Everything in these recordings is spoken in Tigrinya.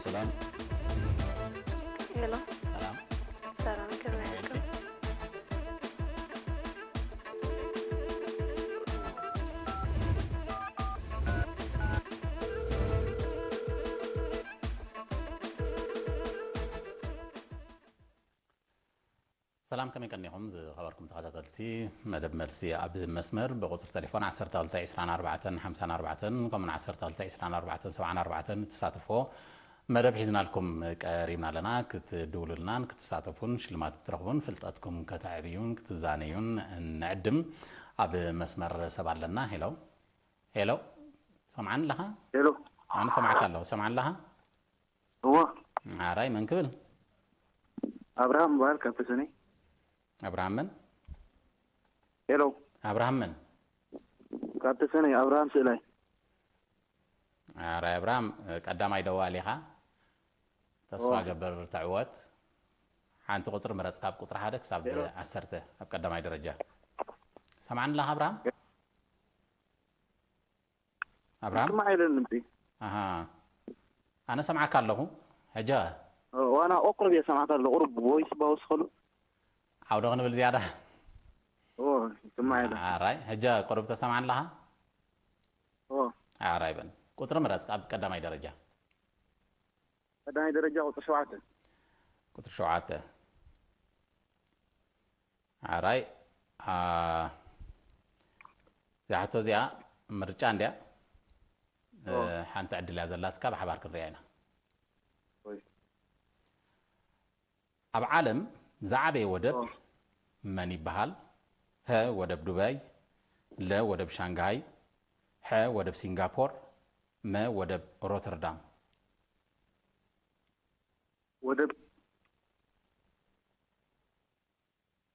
ሰላም። ሄሎ፣ ሰላም። ሰላም፣ ከመይ ኣለኩም? ሰላም፣ ከመይ ቀኒኹም ዝኸበርኩም ተኸታተልቲ መደብ መልሲ ኣብ መስመር ብቁፅሪ ቴሌፎን ዓሰርተ ክልተ ዕስራን ኣርባዕተን ሓምሳን ኣርባዕተን ከምኡን ዓሰርተ ክልተ ዕስራን ኣርባዕተን ሰብዓን ኣርባዕተን እትሳተፍዎ መደብ ሒዝናልኩም ቀሪብና ኣለና። ክትድውሉልናን ክትሳተፉን ሽልማት ክትረኽቡን ፍልጠትኩም ከተዕብዩን ክትዛነዩን ንዕድም። ኣብ መስመር ሰብ ኣለና። ሄሎ ሄሎ፣ ሰምዓኒ ኣለኻ? ሄሎ ኣነ ሰምዓካ ኣለኹ። ሰምዓኒ ኣለኻ? እዎ ኣራይ፣ መን ክብል? ኣብርሃም በሃል ካብ ተሰነይ። ኣብርሃም መን? ሄሎ ኣብርሃም መን? ካብ ተሰነይ ኣብርሃም ስእላይ። ኣራይ ኣብርሃም፣ ቀዳማይ ደዋሊ ኢኻ። ተስፋ ኦ። ገበር ትዕወት። ሓንቲ ቁፅሪ ምረፅ፣ ካብ ቁፅሪ ሓደ ክሳብ ሄሎ። ዓሰርተ ኣብ ቀዳማይ ደረጃ። ሰምዓኒ ኣለኻ ኣብርሃም? ኣብርሃም? ስማዕ ኢለን ድምፂ ኣሃ፣ ኣነ ሰምዓካ ኣለኹ። ሕጂ ዋና ቁሩብ እየ ሰማዕካ ኣሎ። ቁሩብ ቮይስ ባውስ ከሉ ዓውደ ክንብል ዝያዳ። ስማዕ ኢለን። ኣራይ፣ ሕጂ ቁሩብ ተሰማዕኒ ኣለኻ? ኦ ኣራይ በል፣ ቁፅሪ ምረፅ ኣብ ቀዳማይ ደረጃ። ቀዳማይ ደረጃ ቁፅሪ ሸውዓተ። ቁፅሪ ሸውዓተ። ኣራይ፣ አ፣ እዛ ሕቶ እዚኣ ምርጫ እንድያ። እ፣ ኦ። ሓንቲ ዕድል እያ ዘላትካ፣ ብሓባር ክንሪኣ ኢና። ወይ ኣብ ዓለም ዝዓበየ ወደብ ኦ። መን ይበሃል? ሀ ወደብ ዱባይ፣ ለ ወደብ ሻንግሃይ፣ ሐ ወደብ ሲንጋፖር፣ መ ወደብ ሮተርዳም። ወደብ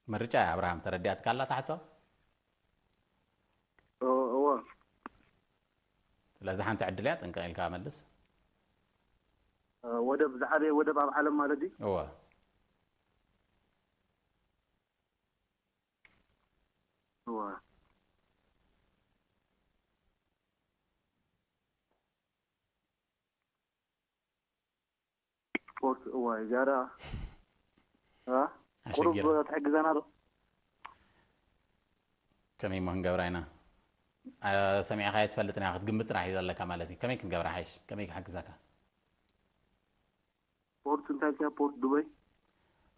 ምርጫ እያ ኣብርሃም፣ ተረዲኣትካ ኣላ ታሕቶ? ኦ፣ እዎ ስለዚ ሓንቲ ዕድል እያ፣ ጥንቅቕ ኢልካ መልስ። እ፣ ወደብ ዝዓበየ ወደብ ኣብ ዓለም ማለት እዩ። እወ። እዎ ስፖርት እዋይ ጋራ እ? ቁሩብ ኣሸጊራ። ትሕግዘና ዶ? ከመይ እሞ ክንገብራ ኢና? አ፣ ሰሚዕኻዮ ትፈልጥ ኢና ክትግምት ጥራሕ እዩ ዘለካ ማለት እዩ። ከመይ ክንገብራ ሓይሽ? ከመይ ክሕግዘካ? ስፖርት እንታይ ኢልካ? ስፖርት ዱበይ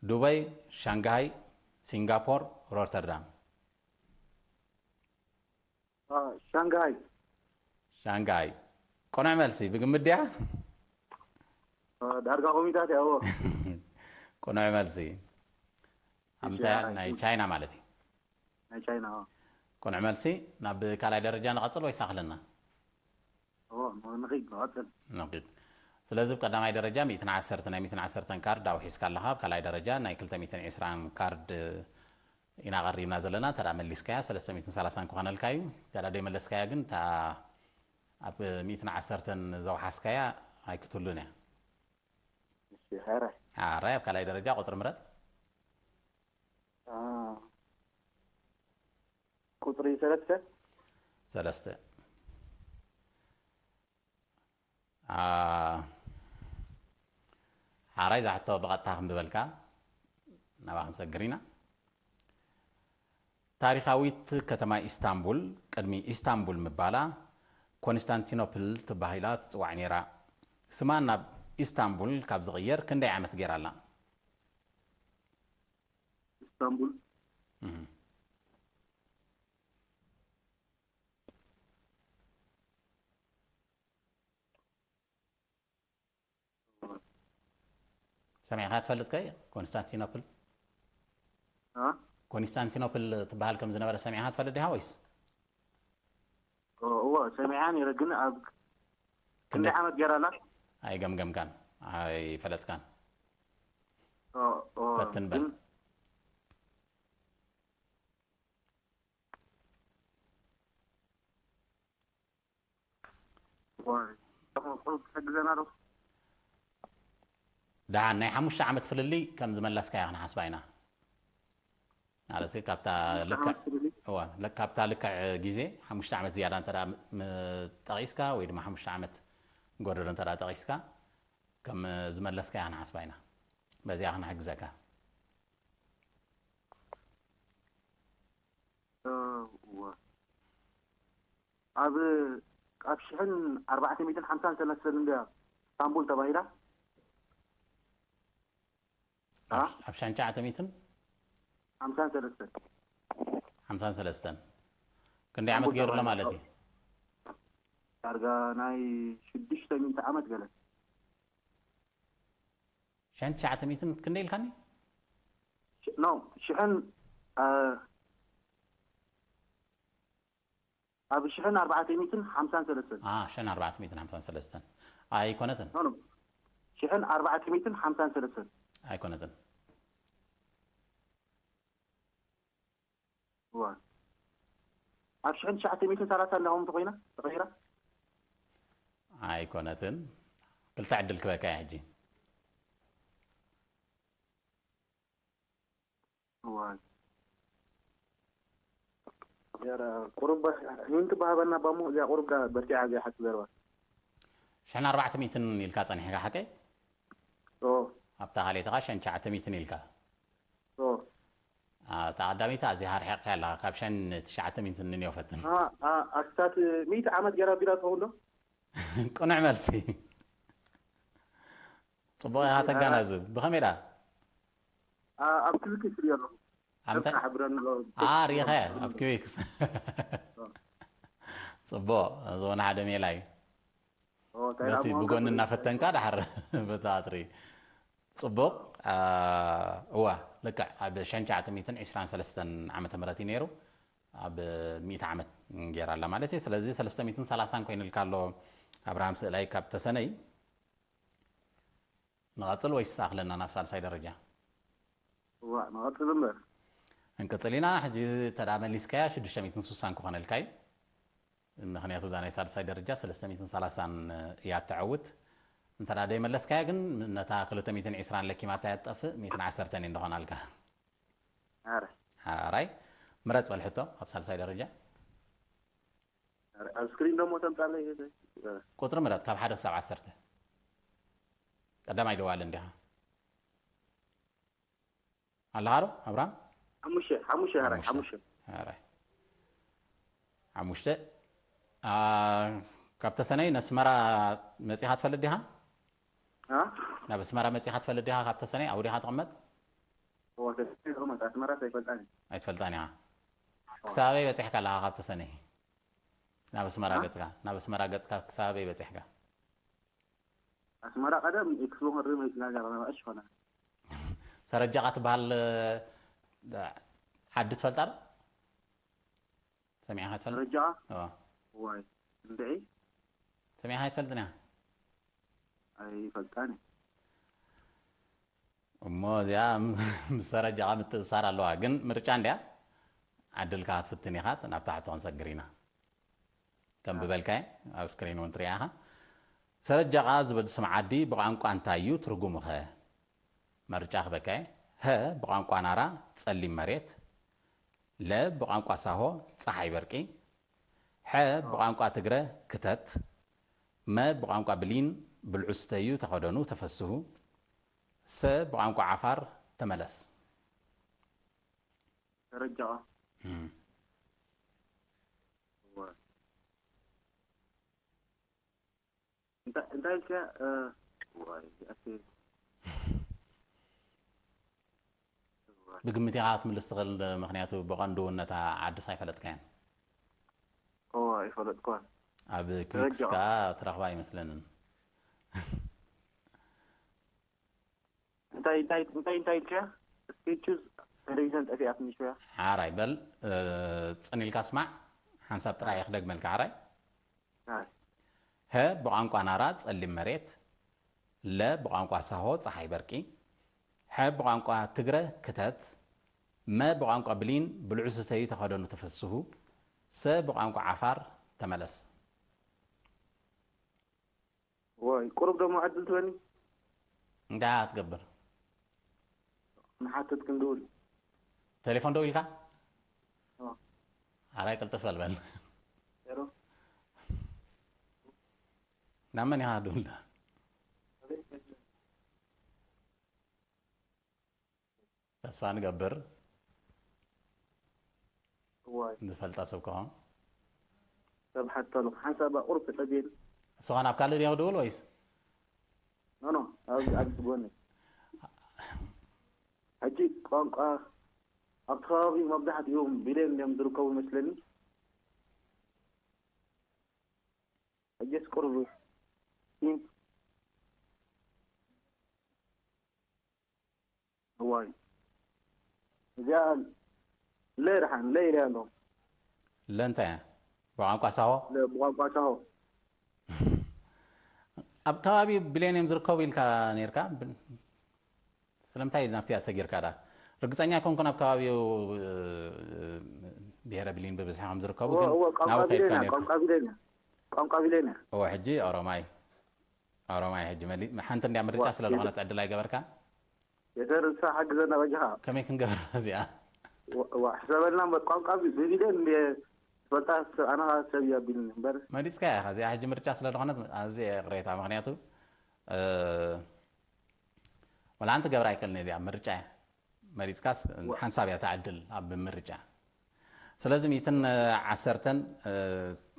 ዱበይ፣ ሻንግሃይ፣ ሲንጋፖር፣ ሮተርዳም። አ፣ ሻንግሃይ ሻንግሃይ። ቅኑዕ መልሲ ብግምት ድያ? አ፣ ዳርጋ ኮሚታት ያዎ ቅኑዕ መልሲ። ኣብ ምንታይ? ናይ ቻይና ማለት እዩ። ናይ ቻይና አ። ቅኑዕ መልሲ። ናብ ካልኣይ ደረጃ ንቐጽል ወይስ ኣኽለና? ኦ ንኺድ ንቐጽል። ነቒድ። ስለዚ ኣብ ቀዳማይ ደረጃ ሚእትን ዓሰርተ ናይ ሚእትን ዓሰርተን ካርድ ኣውሒስካ ኣለኻ። ኣብ ካልኣይ ደረጃ ናይ ክልተ ሚእትን ዕስራን ካርድ ኢና ቀሪብና ዘለና። እንተ ደኣ መሊስካያ ሰለስተ ሚእትን ሰላሳን ክኾነልካ እዩ። እንተ ደኣ ደይመለስካያ ግን እታ ኣብ ሚእትን ዓሰርተን ዘውሓስካያ ኣይክትህሉን እያ። እሺ፣ ሕራይ። ኣራይ ኣብ ካልኣይ ደረጃ ቁጽሪ ምረጽ። አ፣ ቁጽሪ ሰለስተ። ሰለስተ። አ፣ ሓራይ እዛ ሕቶ ብቐጥታ ክንብበልካ ናብኣ ክንሰግር ኢና። ታሪኻዊት ከተማ ኢስታንቡል ቅድሚ ኢስታንቡል ምባላ ኮንስታንቲኖፕል ተባሂላ ትጽዋዕ ነይራ። ስማ ናብ ኢስታንቡል ካብ ዝቕየር ክንደይ ዓመት ገይራ ኣላ? ኢስታንቡል እህ። ሰሚዕካ ትፈልጥ ከ ኮንስታንቲኖፕል? አ? ኮንስታንቲኖፕል ትበሃል ከም ዝነበረ ሰሚዕካ ትፈልጥ ዲኻ ወይስ? ኦ፣ እዎ ሰሚዓ ነይረ፣ ግን ኣብ ክንደይ ክንደይ? ዓመት ገይራ ኣላ? ኣይገምገምካን፣ ኣይፈለጥካን። ኦ፣ ኦ፣ ፈትን በል። ግን ኦ፣ ቁሩብ ትሕግዘና ዶ? ደሓን ናይ ሓሙሽተ ዓመት ፍልልይ ከም ዝመለስካያ ክንሓስባ ኢና። ማለት ካብታ ሓሙሽተ ልክዕ ዓመት ፍልልይ? እዋ፣ ለ-፣ ካብታ ልክዕ ግዜ ሓሙሽተ ዓመት ዝያዳ እንተ ደኣ ም-፣ ጠቒስካ ወይ ድማ ሓሙሽተ ዓመት ጎደሎ እንተ ደኣ ጠቒስካ ከም ዝመለስካያ ክንሓስባ ኢና። በዚኣ ክንሕግዘካ። እወ። ኣብ ኣብ ሽሕን ኣርባዕተ ሚእትን ሓምሳን ሰለስተን እንድያ እስታንቡል ተባሂላ። ኣ? ኣብ ኣብ ሸንቻ ዓተሚትን ሓምሳን ሰለስተን ሓምሳን ሰለስተን ክንደይ ዓመት ገይሩ ኣሎ ማለት እዩ? ዳርጋ ናይ ሽዱሽተ ሚእቲ ዓመት ገለ። ሸንቻ ዓተሚትን ክንደይ ኢልካኒ? ኖ ሽሕን ኣ፣ ኣብ ሽሕን ኣርባዕተ ሚእትን ሓምሳን ሰለስተን አ ሸን ኣርባዕተ ሚእትን ሓምሳን ሰለስተን ኣይኮነትን። ኖ ኖ ሽሕን ኣርባዕተ ሚእትን ሓምሳን ሰለስተን ኣይኮነትን። እዋ ኣብ ሽሕን ትሽዓተ ሚእትን ሰላሳ እንዳኹም ተኾይና ተኸይራ ኣይኮነትን። ክልተ ዕድል ክበካ እየ ሕጂ። እዋ ያራ ቁሩብ ሂንት ባህበና ባሞ እዚኣ ቁሩብ ዳ በርቲዓ እዚኣ ሓቂ ዘረባ ሽሕን ኣርባዕተ ሚእትን ኢልካ ጸኒሕካ ሓቀይ? ኦ ኣብታ ካልኤትኻ ሸንቻ ዓተ ሚእትን ኢልካ። ኦ እታ ቀዳመይቲ ኣዝያ ኣርሒቕካ ኣለኻ። ካብ ሸን ትሽዓተ ሚእትን ንንዮ ፈትን። ኣ ኣ ኣስታት ሚእቲ ዓመት ገራ ቢራ ትኸውን ዶ? ቅኑዕ መልሲ። ጽቡቕ ኢኻ ተጋናዝብ። ብኸመይ ደኣ? ኣ ኣብ ክልክ ስሪ ኣለኹ ኣምተ ተካ ሕብረን ኣ ሪኸ ኣብ ክዊክስ ጽቡቕ። እዚ እውን ሓደ ሜላ እዩ። ኦ ታይ በቲ ደኣ ብጎኒ እናፈተንካ ድሓር በቲ ኣጥሪ ጽቡቕ። አ፣ እዋ ልክዕ ኣብ ሸንቻ ዓተ ሚእትን ዕስራን ሰለስተን ዓመተ ምህረት እዩ ነይሩ። ኣብ ሚእቲ ዓመት ገይራ ኣላ ማለት እዩ። ስለዚ ሰለስተ ሚእትን ሰላሳን ኮይኑልካ ኣሎ። ኣብርሃም ስእላይ ካብ ተሰነይ ንቐጽል ወይስ ኣኽለና ናብ ሳልሳይ ደረጃ? እዋ ንቐጽል እምበር እንቅጽል ኢና። ሕጂ ተዳ መሊስካያ ሽዱሽተ ሚእትን ስሳን ክኾነልካ እዩ። ምኽንያቱ እዛ ናይ ሳልሳይ ደረጃ ሰለስተ ሚእትን ሰላሳን እያ እተዕውት። እንተ ደኣ ደይመለስካያ ግን ነታ ክልተ ሚእትን ዕስራን ለኪማታ እያ ትጠፍእ፣ ሚእትን ዓሰርተን እዩ እንደኾናልካ። ኣረ ኣራይ ምረጽ በል ሕቶ ኣብ ሳልሳይ ደረጃ። ኣረ ኣብ ስክሪን ደሞ ተምጻለይ እህተ ቁጽሪ ምረጽ ካብ ሓደ ክሳብ ዓሰርተ። ቀዳማይ ደዋሊ እንዲኻ ኣለኻ ዶ ኣብርሃም? ሓሙሽተ ሓሙሽተ ኣረ ሓሙሽተ። ሓሙሽተ ኣራይ ሓሙሽተ። አ፣ ካብ ተሰነይ ነስመራ መጺኻ ትፈልጥ ዲኻ? ኣ ናብ ኣስመራ መጺኻ ትፈልጥ ዲኻ? ካብ ተሰነይ ኣብኡ ዲኻ ትቕመጥ? ወተስማ ኣስመራ ኣይፈልጣን ኣይትፈልጣን ኢኻ። ክሳበይ በጺሕካ ኣለኻ ካብ ተሰነይ ናብ ኣስመራ ገጽካ? ናብ ኣስመራ ገጽካ ክሳበይ በጺሕካ? ኣስመራ ቀደም ኤክስፖ ክርኢ መይትና ጋር ነባእሽ ኾነ ሰረጃቓ ትበሃል ዓዲ ትፈልጣ ዶ? ሰሚዕኻ ትፈልጥ? ሰረጃቓ ኦ፣ ዋይ እንድዒ ሰሚዕኻ ኣይትፈልጥን ኢኻ? ኣይፈልጣን እሞ እዚኣ ምስ ሰረጃቓ ምትእሳር ኣለዋ። ግን ምርጫ እንድያ። ዕድልካ ክትፍትን ኢኻ። ናብ ታሕቲ ክንሰግር ኢና። ከም ዝበልካዮ ኣብ ስክሪን እውን ትሪኣ ኢኻ። ሰረጃቓ ዝብል ስም ዓዲ ብቋንቋ እንታይ እዩ ትርጉሙኸ? መርጫ ክበካየ። ሀ ብቋንቋ ናራ ጸሊም መሬት። ለ ብቋንቋ ሳሆ ጸሓይ በርቂ። ሐ ብቋንቋ ትግረ ክተት። መ ብቋንቋ ብሊን ብልዑ ስተዩ ተኸደኑ ተፈስሁ። ሰ ብቋንቋ ዓፋር ተመለስ። ተረጃዋ እም። እንታይ እንታይ ኢልካ ዋይ ኣቲ ብግምት ኢኻ ክትምልስ ትኽእል። ምክንያቱ ብቐንዱ ነታ ዓድስ ኣይፈለጥካያን። ኦ ኣይፈለጥኳን ኣብ ኩዊክስ ከዓ ትረኽባ ኣይመስለንን። እንታይ እንታይ እንታይ እንታይ ኢልካ ስቴቹዝ ቴሌቪዥን ጠፊኣትኒ ሸያ ሓራይ በል። ጽን ኢልካ ስማዕ። ሓንሳብ ጥራይ እየ ክደግመልካ ሓራይ። ሀ ብቋንቋ ናራ ጸሊም መሬት። ለ ብቋንቋ ሳሆ ጸሓይ በርቂ። ሐ ብቋንቋ ትግረ ክተት። መ ብቋንቋ ብሊን ብልዑ ስተዩ ተኸደኑ ተፈስሁ። ሰ ብቋንቋ ዓፋር ተመለስ። ወይ ቁሩብ ደሞ ዕድል ትበኒ እንታይ ክትገብር? ንሓተት ክንድውል ቴሌፎን ደው ኢልካ ኦ። ሓራይ ቅልጥፍ በልበል። ዜሮ ናብ መን ኢኻ ደውልዳ? ተስፋ ንገብር እዋይ ዝፈልጣ ሰብ ክኾን። ሰብ ሓቶ ኣለኹ ሓንሳብ ቁሩብ ተጸብየኒ። ንስኻ ናብ ካልእ ድዮ ክድውል ወይስ? ኖኖ ኣብዚ ኣብዚ ጎኒ ሕጂ ቋንቋ ኣብቲ ከባቢ መብዛሕትኦም ቢልዮን እዮም ዝርከቡ ይመስለኒ። ሕጅስ ቁሩብ ሂንት እዋይ እዚኣ ለይ ደሓን ለይ ኢለ ኣሎ ለእንታይ እያ? ብቋንቋ ሳሆ ብቋንቋ ሳሆ ኣብ ከባቢ ቢልዮን እዮም ዝርከቡ ኢልካ ነርካ። ስለምንታይ ናብቲ ኣሰጊርካ ዳ? ርግፀኛ ኮንኩን ኣብ ከባቢኡ ብሄረ ቢልዮን ብብዝሒ ከም ዝርከቡ ግን ናብኡ ከይድካ ነርካ። ቋንቋ ቢልዮን እያ። ቋንቋ ቢልዮን እያ። እወ ሕጂ ኦሮማይ ኦሮማይ ሕጂ መሊ ሓንቲ እንድያ ምርጫ ስለ ዝኾነት ዕድል ኣይገበርካን። የሰርሳ ሓግዘና በጃኻ። ከመይ ክንገብር እዚኣ? ዋ ሕሰበልና እምበር ቋንቋ ብቢልዮን እንድየ ትፈልጣ ኣነኻ ሰብ እዩ ኣቢልኒ እምበር። መሪፅካ ኢኻ እዚኣ ሕጂ ምርጫ ስለ ዝኾነት ኣዝየ ቅሬታ ምክንያቱ ወላ ሓንቲ ገብራ ኣይከልን እዚኣ ምርጫ እያ። መሪፅካስ ሓንሳብ እያ ትዓድል ኣብ ምርጫ። ስለዚ ሚትን ዓሰርተን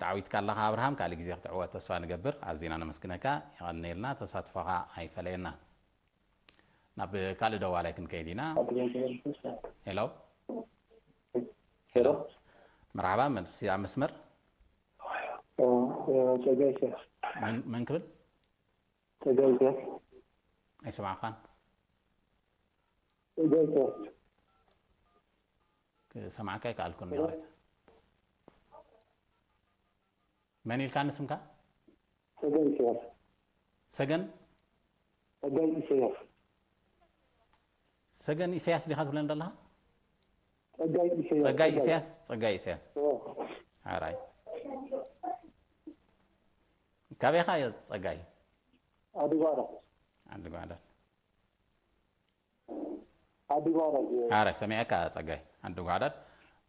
ተዓዊትካ ኣለኻ ኣብርሃም። ካልእ ግዜ ክትዕወት ተስፋ ንገብር። ኣዚና ነመስግነካ። የቐንየልና። ተሳትፎኻ ኣይፈለየና። ናብ ካልእ ደዋላይ ክንከይድ ኢና። ሄሎ ሄሎ መርሓባ፣ መልሲ ኣብ መስመር። ጸጋይ ኢሳያስ። መን ክብል? ጸጋይ ኢሳያስ። ኣይሰማዕካን። ጸጋይ ኢሳያስ። ክሰማዕካ ኣይከኣልኩን። ይቕሬታ። መን ኢልካኒ ስምካ? ጸጋይ ኢሳያስ። ሰገን ጸጋይ ኢሳያስ። ሰገን ኢሳያስ ዲኻ ትብለኒ ዘለኻ? ጸጋይ ኢሳያስ። ጸጋይ ኢሳያስ። ጸጋይ ኢሳያስ። ኦ፣ ሓራይ። ካበይ ኢኻ ጸጋይ? ዓዲ ጓዕዳድ። ዓዲ ጓዕዳድ። ዓዲ ጓዕዳድ። ሓራይ ሰሚዐካ ጸጋይ። ዓዲ ጓዕዳድ።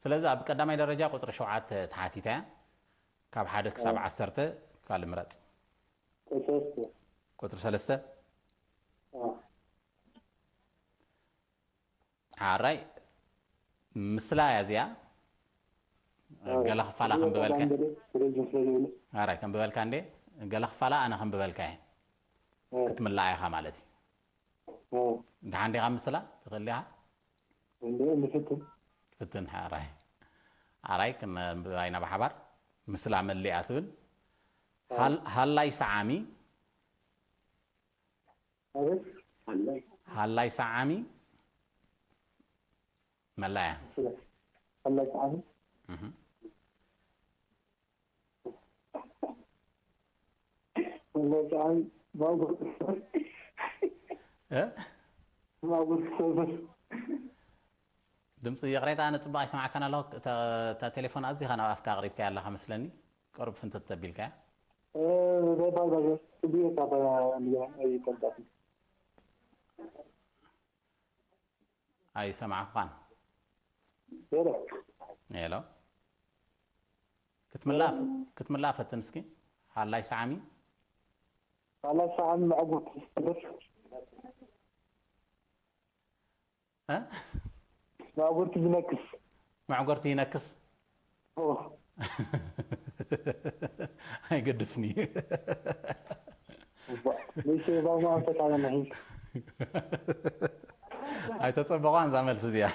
ስለዚ ኣብ ቀዳማይ ደረጃ ቁጽሪ ሸውዓተ ተሓቲታ እያ። ካብ ሓደ ክሳብ ዓሰርተ ካልእ ምረጽ። ቁጽሪ ሰለስተ። ቁጽሪ ሰለስተ። ኦ፣ ሓራይ ምስላ እያ እዚኣ። ገለ ክፋላ ከንብበልካ። ቴሌቪዥን ስለ ዘይብሉ። ሓራይ ከንብበልካ እንዴ? ገለ ክፋላ ኣነ ከንብበልካ እየ። ኦ፣ ክትምላኣ ኢኻ ማለት እዩ። ኦ፣ ደሓን ዲኻ ምስላ? ትኽእል ዲኻ? እንዴ ንፍትን። ፍትን ሓራይ። ሓራይ ክነንብባ ኢና ብሓባር። ምስላ መሊኣ ትብል። ሃል- ሃላይ ሰዓሚ ኣቤት። ሃላይ። ሃላይ ሰዓሚ መላያ። ሃላይ ሰዓሚ። እህ። ሃላይ ሰዓሚ ማጉር። እ? ማጉር ሰፈር። ድምፂ ይቕሬታ፣ ኣነ ፅቡቕ ኣይሰማዕካን ኣለኹ። እታ እታ ቴሌፎን ኣዚኻ ናብ ኣፍካ ኣቕሪብካያ ኣለኻ መስለኒ። ቅሩብ ፍንትት ተቢልካያ። እ፣ ባይ ባይ ባይ። ጽቡቅ እየ፣ ካብ፣ እ፣ ኣይፈልጣትን። ኣይሰማዕኩኻን። ሄሎ። ሄሎ። ክትምላእ ክትምላእ ፈትን እስኪ። ሃላይ ሰዓሚ። ሃላይ ሰዓሚ መዕጎት። እ? መዕጎርቲ ዝነክስ። መዕጎርቲ ይነክስ። ኦ። ኣይገድፍኒ። ንሱ ባማ ተቃለና ሂ። ኣይተጸበቋን እዛ መልሲ እዚኣ።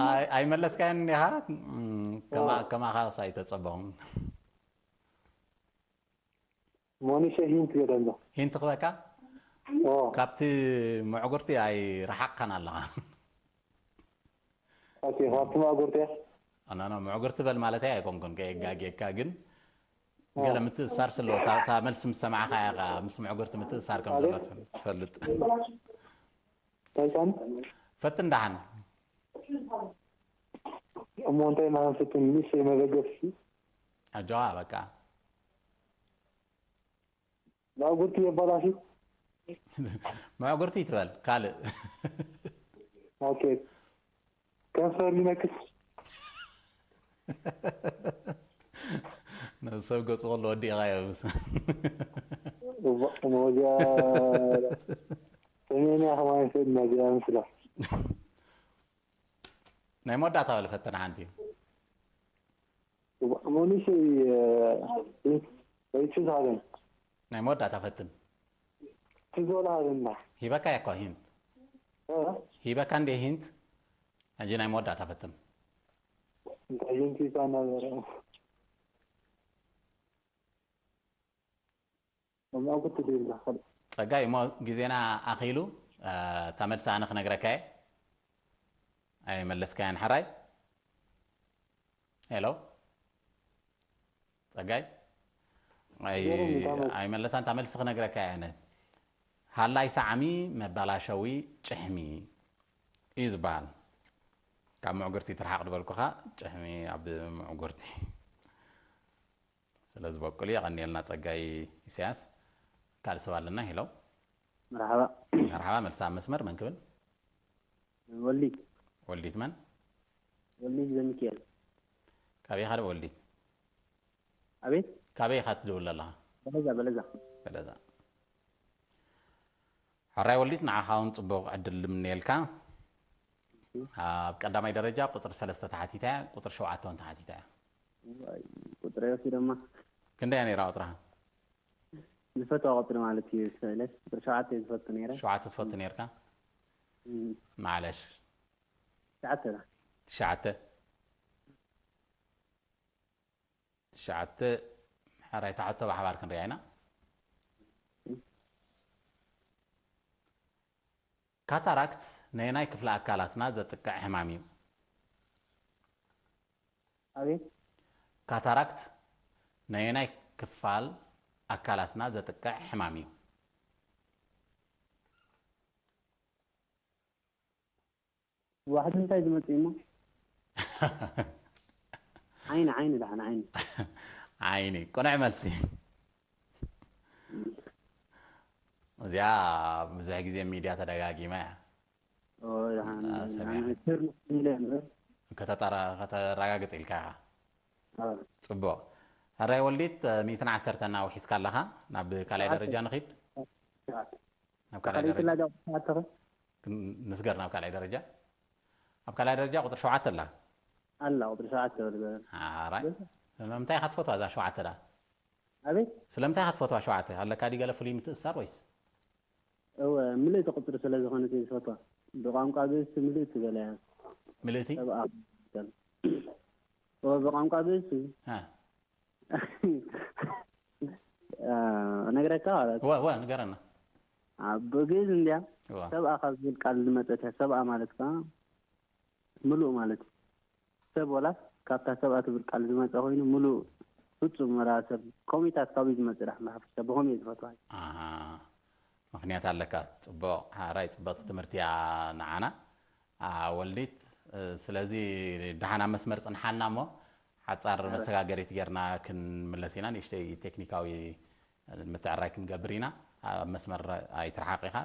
ኣይ- ኣይመለስካያን እንዲኻ። እም፣ ከማ- ከማኻስ ኣይተጸበቑን። ሞኒሸ ሂንት ገደሎ። ሂንት ክበካ? ኦ። ካብቲ መዕጉርቲ ኣይረሓቕካን ኣለኻ። ኦኬ፣ ካብቲ መዕጉርቲ እያ? ኣናና መዕጉርቲ በል ማለተይ ኣይኮንኩን፣ ከየጋግየካ ግን ገለ ምትእሳር ስለ እታ እታ መልሲ ምስ ሰማዕካ ኢኻ ምስ መዕጉርቲ ምትእሳር ከም ዘሎ ትፈልጥ። እንታይ ሳሚ? ፈትን ደሓን። እሞ እንታይ ማለት ፍትን? ንእሽተይ መበገሲ። ኣጆኻ በቃ። መዕጉርቲ የባላሽ። መዕጉርቲ ይትበል ካልእ። ኦኬ። ከንፈር ይነክስ። ነዚ ሰብ ገጹ ከሎ ወዲእኻዮ ምስ ሞጃ። ሰሜንያ ከማን ሰድ መዚያ ምስላ። ናይ መወዳእታ በለ ፈተና ሓንቲ። መኑሽ ወይቱ ዝሃበን ናይ መወዳእታ ፈትን። ትዞላ ሃበና። ሂበካ እኮ ሂንት። ሂበካ እንዴ ሂንት? ሕጂ ናይ መወዳእታ ፈትን። እንታይ ሂንት ይዛ ነበረ? ከምኣ ክትብል ይብላ። ጸጋይ፣ እሞ ግዜና ኣኺሉ። እ፣ እታ መልሲ ኣነ ክነግረካ እየ። ኣይመለስካያን ሕራይ። ሄሎ ጸጋይ። ኣይ፣ ገርም እታ መልሲ። ኣይመለሳን። እታ መልሲ ክነግረካ እየ ኣነ። ሃላይ ሳዕሚ መባላሸዊ ጭሕሚ እዩ ዝበሃል። ካብ ምዕጉርቲ ትርሓቕ ዝበልኩኻ፣ ጭሕሚ ኣብ ምዕጉርቲ ስለ ዝበቁል። የቐንየልና ጸጋይ ኢሳያስ። ካልእ ሰብ ኣለና። ሄሎ መርሓባ። መርሓባ። መልሲ ኣብ መስመር። መን ክብል? ወልዲት ወልዲት መን? ወልዲት ዘሚካኤል። ካበይ ኢኻ ወልዲት? ኣቤት። ካበይ ኢኻ ትድውል ኣለኻ? በለዛ በለዛ። በለዛ። ሕራይ ወልዲት፣ ንዓኻ እውን ጽቡቕ ዕድል ንምነየልካ። ኣብ ቀዳማይ ደረጃ ቁፅሪ ሰለስተ ተሓቲታ እያ፣ ቁፅሪ ሸውዓተ እውን ተሓቲታ እያ። ዋይ፣ ቁፅሪ ወሲዶማ። ክንደይ እያ ነይራ ቁፅርኻ? ዝፈትዋ ቁፅሪ ማለት እዩ። ስእለት ቁፅሪ ሸውዓተ እየ ዝፈቱ ነይረ። ሸውዓተ ትፈቱ ነይርካ? እም፣ ማዕለሽ። ትሽዓተ እያ። ትሽዓተ። ትሽዓተ። ሕራይ፣ እታ ሕቶ ብሓባር ክንሪኣ ኢና። ካታራክት ነየናይ ክፍለ ኣካላትና ዘጥቅዕ ሕማም እዩ? ኣቤት። ካታራክት ነየናይ ክፋል ኣካላትና ዘጥቅዕ ሕማም እዩ? ዋሕዲ እንታይ ዝመፅእ እሞ? ዓይኒ፣ ዓይኒ፣ ደሓን ዓይኒ። ዓይኒ። ቅኑዕ መልሲ። እዚኣ ብዙሕ ግዜ ሚድያ ተደጋጊማ እያ። ኦ፣ ደሓን፣ አ፣ ሰሚዐ። ደሓን፣ ስር ኢለ እምበር። ከተጠራ-፣ ከተረጋግጽ ኢልካ ኢኻ። አ፣ ጽቡቕ። ሕራይ ወልዲት፣ ሚእትን ዓሰርተ እናውሒስካ ኣለኻ። ናብ ካልኣይ ደረጃ ንኺድ። ናብ ካልኣይ ካልኣይ ደረጃ። ክላ ዳው ተሳተፈ? ክን-፣ ንስገር ናብ ካልኣይ ደረጃ። ኣብ ካልኣይ ደረጃ ቁፅሪ ሸውዓተ ኣላ። ኣላ፣ ቁፅሪ ሸውዓተ በል በል። ኣራይ። ንምንታይ ኢኻ ትፈትዋ እዛ ሸውዓተ ደኣ? ኣቤት። ስለምንታይ ኢኻ ትፈትዋ ሸውዓተ? ኣለካ ድዩ ገለ ፍሉይ ምትእስሳር ወይስ? እወ፣ ምልእቲ ቁፅሪ ስለ ዝኾነት እየ ዝፈትዋ። ብቋንቋ ግእዝ ምልእቲ በለያ። ምልእቲ? ሰብኣ። እወ፣ ብቋንቋ ግእዝ። አ። አ፣ እነግረካ ማለት። እወ፣ እወ፣ ንገረና። ኣብ ግእዝ እንድያ። እወ። ሰብኣ ካብ ዝብል ቃል ዝመፀት እያ። ሰብኣ ማለት ከዓ ምሉእ ማለት እዩ። ሰብ ወላስ ካብታ ሰብኣ ትብል ቃል ዝመፀ ኮይኑ ምሉእ ፍፁም መርኣ ሰብ ኮሚታት ካብኡ ዝመፅእ ዳሕና ሓፈሻ ብኸምኡ እየ ዝፈትዋ። ኣሃ፣ ምኽንያት ኣለካ። ጽቡቕ፣ ሓራይ ጽብቕቲ ትምህርቲ እያ ንዓና። አ፣ ወልዲት፣ እ፣ ስለዚ ደሓን ኣብ መስመር ጽንሓና እሞ ሓጻር መሰጋገሪት ጌርና ክንምለስ ኢና። ንእሽተይ ቴክኒካዊ ምትዕራይ ክንገብር ኢና። ኣብ መስመር ኣይትርሓቕ ኢኻ።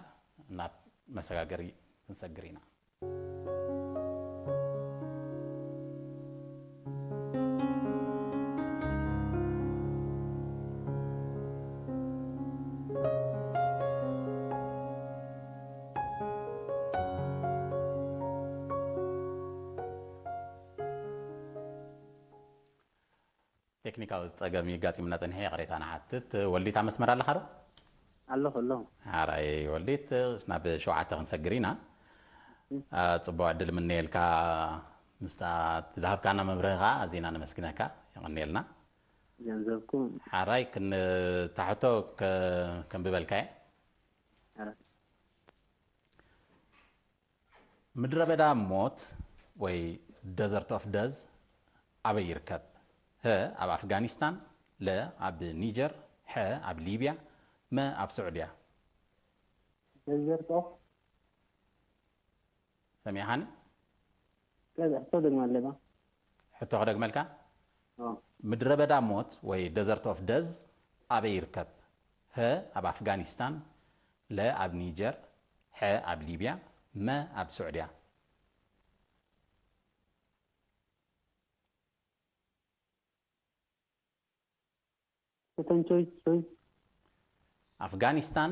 ናብ መሰጋገሪ ክንሰግር ኢና። ቴክኒካዊ ጸገም የጋጢሙና ጸኒሑ፣ ይቕሬታ ንሓትት። ወልዲት ኣብ መስመር ኣለኻ ዶ? ኣለኹ፣ ኣለኹ። ሓራይ ወልዲት፣ ናብ ሸውዓተ ክንሰግር ኢና። አ፣ ጽቡቕ ዕድል ምነየልካ። ምስታ ዝሃብካና መብርሂ ከኣ ኣዚና ነመስግነካ። የቐንየልና። ገንዘብኩም። ሓራይ ክን-፣ እታ ሕቶ ከ-፣ ከንብበልካ እየ። ሓራይ። ምድረ በዳ ሞት ወይ ደዘርት ኦፍ ደዝ ኣበይ ይርከብ? ሀ ኣብ ኣፍጋኒስታን፣ ለ ኣብ ኒጀር፣ ሐ ኣብ ሊብያ፣ መ ኣብ ስዑድያ። ደዘርት ኦፍ ሰሚዕኻኒ? ከዛ ሕቶ ደግማ ኣለባ። ሕቶ ክደግመልካ? ኦ፣ ምድረ በዳ ሞት ወይ ደዘርት ኦፍ ደዝ ኣበይ ይርከብ? ሀ ኣብ ኣፍጋኒስታን፣ ለ ኣብ ኒጀር፣ ሐ ኣብ ሊብያ፣ መ ኣብ ስዑድያ። እተን ቾይስ፣ ቾይስ። ኣፍጋኒስታን፣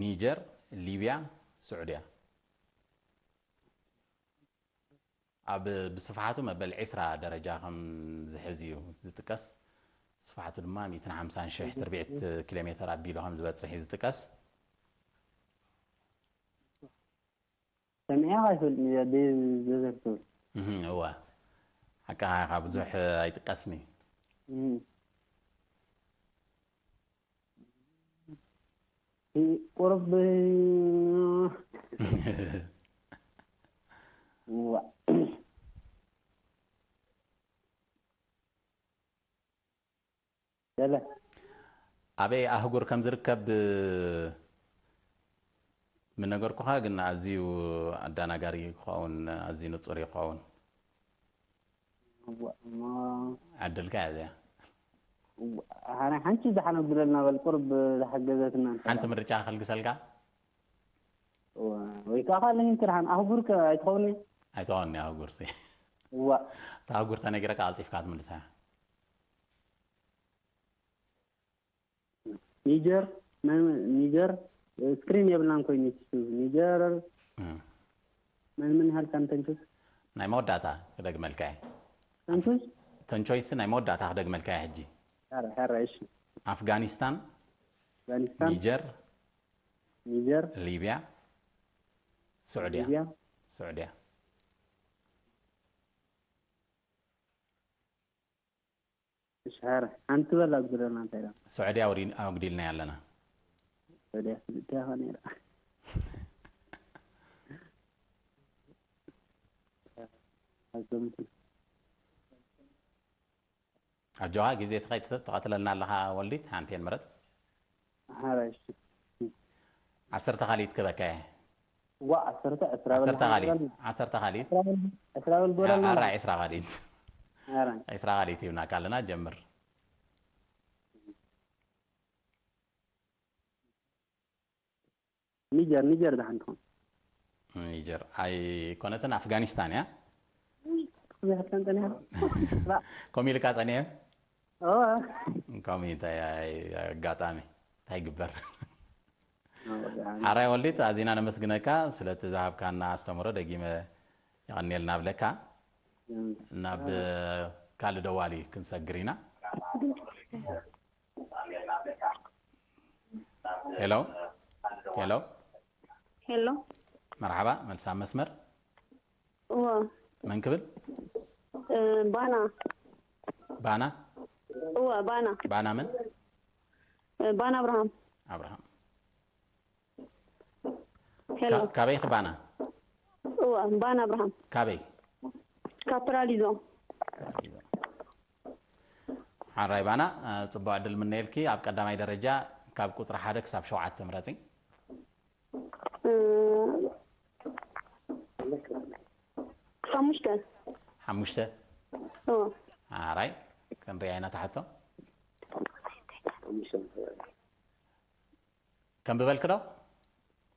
ኒጀር፣ ሊብያ፣ ስዑድያ። ኣብ ብስፍሓቱ መበል ዕስራ ደረጃ ከም ዝሕዝ እዩ ዝጥቀስ። ስፍሓቱ ድማ ሚእትን ሓምሳን ሽሕ ትርቢዕት ኪሎ ሜተር ኣቢሉ ከም ዝበጽሕ እዩ ዝጥቀስ። ሰሚዐ ኣይፈልጥን እያ ደ- ዘዘር ትብል። እህ፣ እዋ። ሓቃ ኢኻ፣ ብዙሕ ኣይጥቀስን እዩ። እህ። ቁርብ ዋ ገለ ኣበይ ኣህጉር ከም ዝርከብ ምነገርኩኻ፣ ግን ኣዝዩ ኣዳናጋሪ ክኸውን፣ ኣዝዩ ንጹር ይኸውን። እዋ፣ እሞ ዕድልካ እያ እዚኣ። እዋ፣ ሓንቲ ዝሓነጉለልና በል ቁርብ ዝሓገዘትና እንተ ሓንቲ ምርጫ ከልግሰልካ። እዋ፣ ወይ ከዓ ካልእ ሂንት ደሓን ኣህጉር ከ ኣይትኸውን? ኣይትኸውን እያ ኣህጉር ሲ። እዋ፣ እታ ኣህጉር ተነጊረካ ቀልጢፍካ ትምልሳ። ኒጀር መን- ኒጀር ስክሪን የብልናን ኮይኑ ኒጀር እም። መን ምን ያህል ካንተንቹስ ናይ መወዳእታ ክደግመልካ እየ። ተንቹስ ተንቾይስ ናይ መወዳእታ ክደግመልካ እየ ሕጂ። ሐረ ሐረ እሺ ኣፍጋኒስታን፣ ኣፍጋኒስታን ኒጀር፣ ኒጀር ሊብያ፣ ስዑድያ። ሊብያ ስዑድያ። እሺ ሐረ ሓንቲ በላ ኣጉድለና እንታይ ኢላ ስዑድያ ኣውዲ- ኣጉዲልና ኣለና። ወዲያ ስልጥያ ኸ ነይራ ኣዞምትን ኣጆኻ ግዜ ተኸይ- ተቐትለልና ኣለኻ ወልዲት፣ ሓንቴን ምረጽ። ሐረ እሺ ዓሰርተ ካልኢት ክበካ እየ። ዋ ዓሰርተ ዕስራ ዓሰርተ ካልኢት፣ ዓሰርተ ካልኢት። ዕስራ በል ጎደልና ኣራ ዕስራ ካልኢት። ሐረ ዕስራ ካልኢት ሂብናካ ኣለና፣ ጀምር። ኒጀር ኒጀር ደሓን ትኾን ኒጀር ኣይኮነትን፣ ኣፍጋኒስታን እያ። ዝሕተን ጸኒሓ ከምኡ ኢልካ ጸኒሐ። ኦ ከምኡ እንታይ ኣይ- ኣጋጣሚ እንታይ ይግበር። ሓራይ ወልዲት ኣዚና ነመስግነካ ስለቲ ዝሃብካና ኣስተምህሮ፣ ደጊመ የቐንየልና ብለካ። ናብ ካልእ ደዋሊ ክንሰግር ኢና። ሄሎ ሄሎ፣ ሄሎ መርሓባ፣ መልሳ መስመር። እዋ መን ክብል? እ፣ ባና ባና። እዋ ባና ባና መን? እ፣ ባና ኣብርሃም ኣብርሃም። ሄሎ ካ- ካበይ ኺ ባና? እዋ ባና ኣብርሃም ካበይ? ካብ ፓራዲዞ ሓራይ ባና፣ እ፣ ጽቡቕ ዕድል ምነየልኪ። ኣብ ቀዳማይ ደረጃ ካብ ቁጽሪ ሓደ ክሳብ ሸውዓተ ምረጺ። እ፣ ሓሙሽተ ሓሙሽተ። እዋ ሓራይ ክንሪኣ ኢና ትሓቶ። ከም ብበልክ ዶ?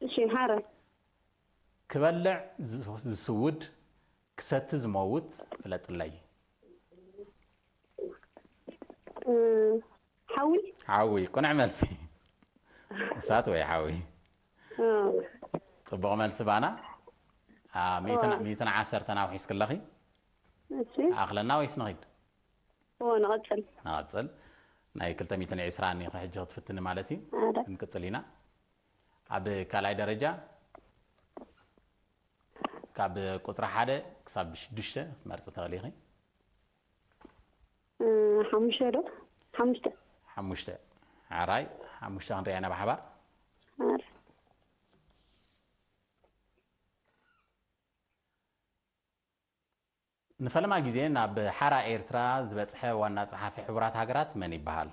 እሺ ሓረ ክበልዕ ዝ- ዝስውድ ክሰቲ ዝመውት ፍለጥለይ። እ፣ ሓዊ ሓዊ ቅኑዕ መልሲ። እሳት ወይ ሓዊ። እ፣ ጽቡቕ መልሲ ባና። አ፣ ሚእትን ዓሰርተን ኣውሒስክለኺ። እሺ ኣኽለና ወይስ ንኺድ? እዎ ንቐጽል ንቐጽል። ናይ ክልተ ሚእትን ዕስራ እኒኺ ሕጂ ክትፍትኒ ማለት እዩ። ኣረ ክንቅጽል ኢና። ኣብ ካልኣይ ደረጃ ካብ ቁጽሪ ሓደ ክሳብ ሽዱሽተ ክትመርጺ ትኽእሊ ኢኺ። እ፣ ሓሙሽተ ዶ ሓሙሽተ ሓሙሽተ። ሓራይ ሓሙሽተ ክንሪኣ ኢና ብሓባር። ኣረ ንፈለማ ግዜ ናብ ሓራ ኤርትራ ዝበጽሐ ዋና ጸሓፊ ሕቡራት ሃገራት መን ይበሃል?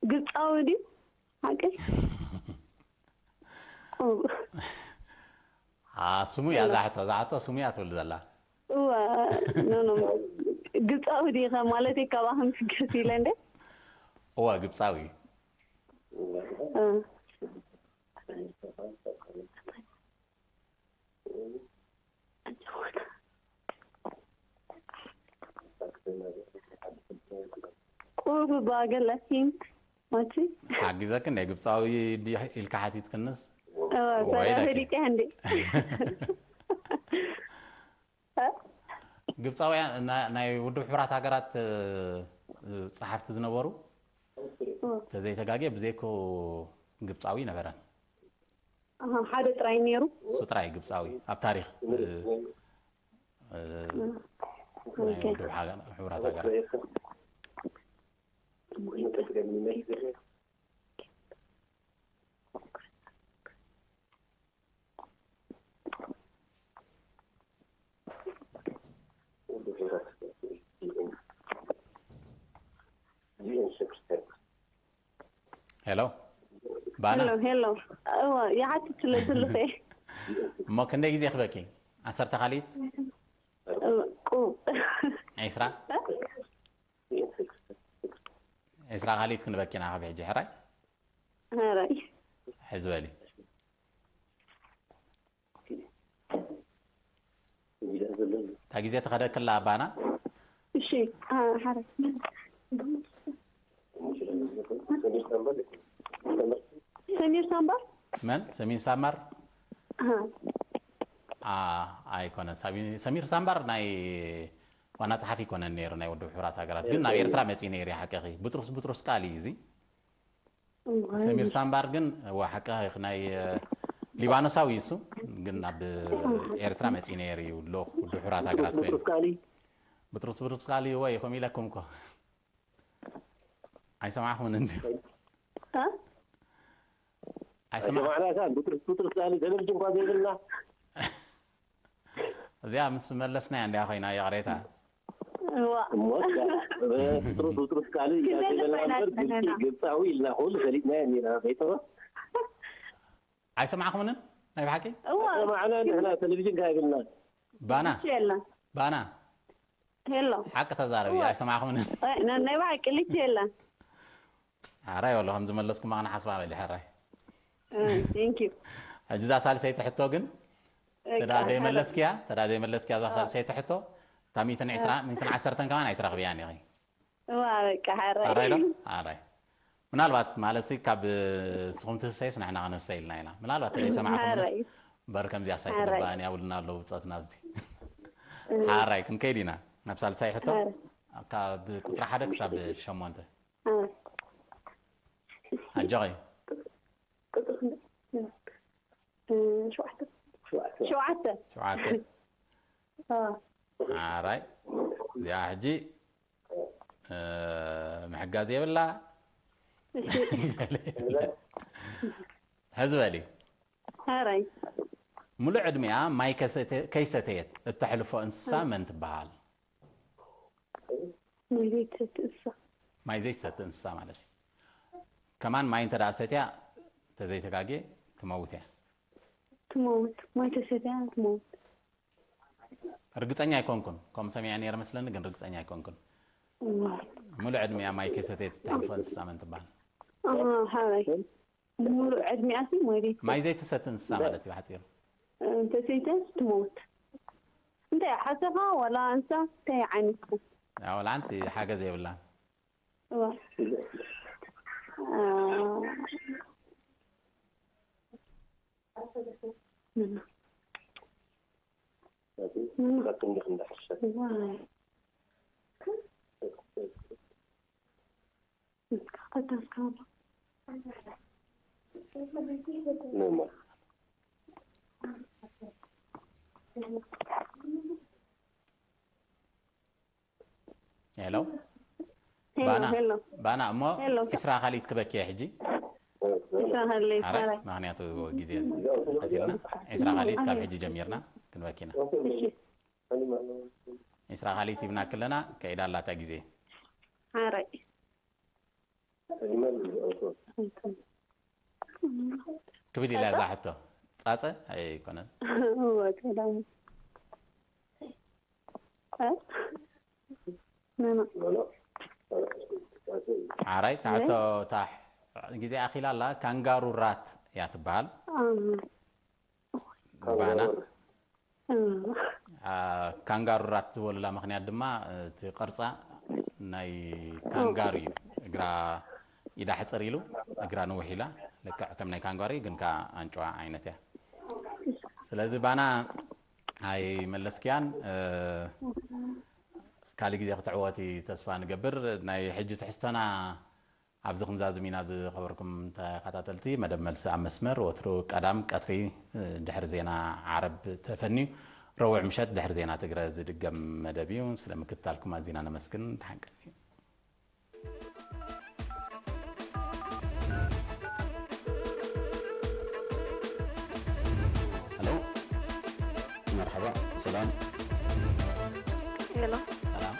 ግብፃዊ ድዩ ሓቂ ስሙ እያ ዛሕቶ ዛሕቶ ስሙ እያ ትብል ዘላ። እዋ ግብፃዊ ዲኻ ማለት ካባኹም ስገስ ኢለ እንደ እዋ ግብፃዊ እዩ። ኦብባ ገለ ሂንት ማቺ ሓጊዘክ እንደ ግብፃዊ ድዩ ኢልካ ሓቲትክንስ ሰሪያ ወይለኪ። ፈሊጠ እንዴ ግብፃውያን ና- ናይ ውድብ ሕቡራት ሃገራት እ፣ ጸሓፍቲ ዝነበሩ ተዘይተጋግየ ብዘይኮ ግብፃዊ ነበረን። ሓደ ጥራይ ነይሩ። እሱ ጥራይ ግብፃዊ ኣብ ታሪክ እ፣ እ፣ ናይ ውድብ ሓገ- ሕቡራት ሃገራት ሄሎ ባና ሄሎ ሄሎ እዋ ይሓትት ስለ ዘለኸ እሞ ክንደይ ግዜ ክበኪ? ዓሰርተ ካልኢት ቁ ዒስራ ዒስራ ካልኢት ክንበኪና ካብ ሕጂ ሕራይ ሀራይ ሕዚ በሊ እታ ግዜ ተኸደክላ ኣባና እሺ አ- ሐረ ሰሚር ሳምባ መን ሰሚን ሳማር አ- አ- ኣይኮነን ሳሚ- ሰሚር ሳምባር ናይ ዋና ጸሓፊ ይኮነን ነይሩ ናይ ውድብ ሕቡራት ሃገራት ግን ናብ ኤርትራ መጺኡ ነይሩ እዩ ሓቅኺ ብጥሩስ ብጥሩስ ቃል እዩ እዚ ሰሚር ሳምባር ግን ዋ ሓቂ ናይ ሊባኖሳዊ እሱ ግን ናብ ኤርትራ መፂ ነይሩ እዩ ልኡኽ ድሑራት ሃገራት ኮይኑ ብጥሩስ ብጥሩስ ቃል እዩ ወይ ከም ኢለኩም እኮ ኣይሰማዕኹምን እንዲ አ? ኣይሰማዕ ሰማዕና ካ ብጥሩስ ብጥሩስ ቃል ቴሌቪዥን እኳ ዘይብልና እዚኣ ምስ መለስናያ እንዲያ ኮይና ይቕሬታ እዋ እሞ ብጥሩስ ብጥሩስ ቃል ክንደይ ልባይና ዝጸነና። ግብፃዊ ኢልና ኩሉ ፈሊጥናዮ ኒና ቤተሰብ ኣይሰማዕኹምንን ናይ ብሓቂ እዋ ሰማዕና ንሕና ቴሌቪዥን ካ ይብልና ባና የላ ባና ሄሎ ሓቂ ተዛረቢ ኣይሰማዕኹምንን ናይ ብሓቂ ልክ የላ ሓራይ ወሎ ከም ዝመለስኩም ኣቕና ሓስባ በሊ ሓራይ ቴንክ ዩ ሕጂ እዛ ሳልሰይቲ ሕቶ ግን ተዳ ደይመለስክያ ተዳ ደይመለስክያ እዛ ሳልሰይቲ ሕቶ እታ ሚትን ዕስራ ሚትን ዓሰርተን ከማን ኣይትረኽብያን ኢኺ እዋ በቃ ሓራይ ኣራይ ዶ ኣራይ ምናልባት ማለት ሲ ካብ ንስኹም ትህሰይስ ንሕና ክንህሰ ኢልና ኢና ምናልባት ተደይሰማዕኩም ሓራይ በር ከምዚኣ ሳይት ሓራይ። ገባእን ያውልና ኣለዉ ብፀትና ኣብዚ ሓራይ ክንከይድ ኢና ናብ ሳልሳይ ሕቶ ሓራይ ካብ ቁፅሪ ሓደ ክሳብ ሸሞንተ ሓራይ ኣጆኸይ ቁጥሪ ክንደይ? እ፣ ሸውዓተ ሸውዓተ ሸውዓተ አ፣ ሓራይ እዚኣ ሕጂ እ፣ ምሕጋዝ የብላ እሺ ሕዚ በሊ ሓራይ ሙሉእ ዕድሚኣ ማይ ከሰተ- ከይሰተየት እተሕልፎ እንስሳ መን ትበሃል ሙሉእ ትእሳ ማይ ዘይትሰቲ እንስሳ ማለት እዩ ከማን ማይ እንተ ደኣ ሰትያ ተዘይተጋጌ ትመውት እያ ትመውት ማይ ተሰትያ ትመውት ርግፀኛ ኣይኮንኩን ከምኡ ሰሚዐ ነይረ መስለኒ ግን ርግፀኛ ኣይኮንኩን እዋ ሙሉእ ዕድሚኣ ማይ ከይሰተየት እተሕልፎ እንስሳ መን ትበሃል አ፣ ሓራይ ሙሉእ ዕድሚኣ ሲ ማይ ዘይት ማይ ዘይትሰቲ እንስሳ ማለት እዩ ብሓፂሩ እንተሰይተ ትመውት እንታይ ሓሰኻ ዋላ እንሳ እንታይ ዓይነት ወላ ሓንቲ ሓገዝ የብላን እዋ አ፣ በክንዲ ክንዳሕሰብ እዋ ሄሎ ሄሎ ባና ሄሎ ባና እሞ ሄሎ። ዕስራ ካልኢት ክበኪየ ሕጂ ይሳሃለይ ሓራይ ሓራይ ምክንያቱ ግዜ ቀቲልና ዕስራ ካልኢት ካብ ሕጂ ጀሚርና ክንበኪና እሺ ዕስራ ካልኢት ሂብና ክለና ከዒዳ ኣላታ ግዜ ሓራይ ክብል ኢላ እዛ ሕቶ ፃፀ ኣይኮነን እዋ ቀዳሙ እ? ነና ሓራይ ታሕቶ ግዜ ኣኺላ ኣላ ካንጋሩ ራት እያ ትበሃል አ፣ ባና አ፣ አ፣ ካንጋሩ ራት ዝበሉላ ምክንያት ድማ እቲ ቅርፃ ናይ ካንጋሩ እዩ። እግራ ኢዳ ሕፅር ኢሉ እግራ ንውሕ ኢላ ልክዕ ከም ናይ ካንጋሩ ግን ከዓ ኣንጭዋ ዓይነት እያ። ስለዚ ባና ኣይመለስክያን። ካልእ ግዜ ክትዕወቲ ተስፋ ንገብር። ናይ ሕጂ ትሕዝቶና ኣብዚ ክንዛዝም ኢና። ዝኸበርኩም ተኸታተልቲ መደብ መልሲ ኣብ መስመር ወትሩ ቀዳም ቀትሪ ድሕሪ ዜና ዓረብ ተፈንዩ ረቡዕ ምሸት ድሕሪ ዜና ትግረ ዝድገም መደብ እዩ። ስለ ምክትታልኩም ኣዚና ነመስግን። ደሓን ቀንዩ። ሄሎ፣ መርሓባ፣ ሰላም። ሄሎ፣ ሰላም።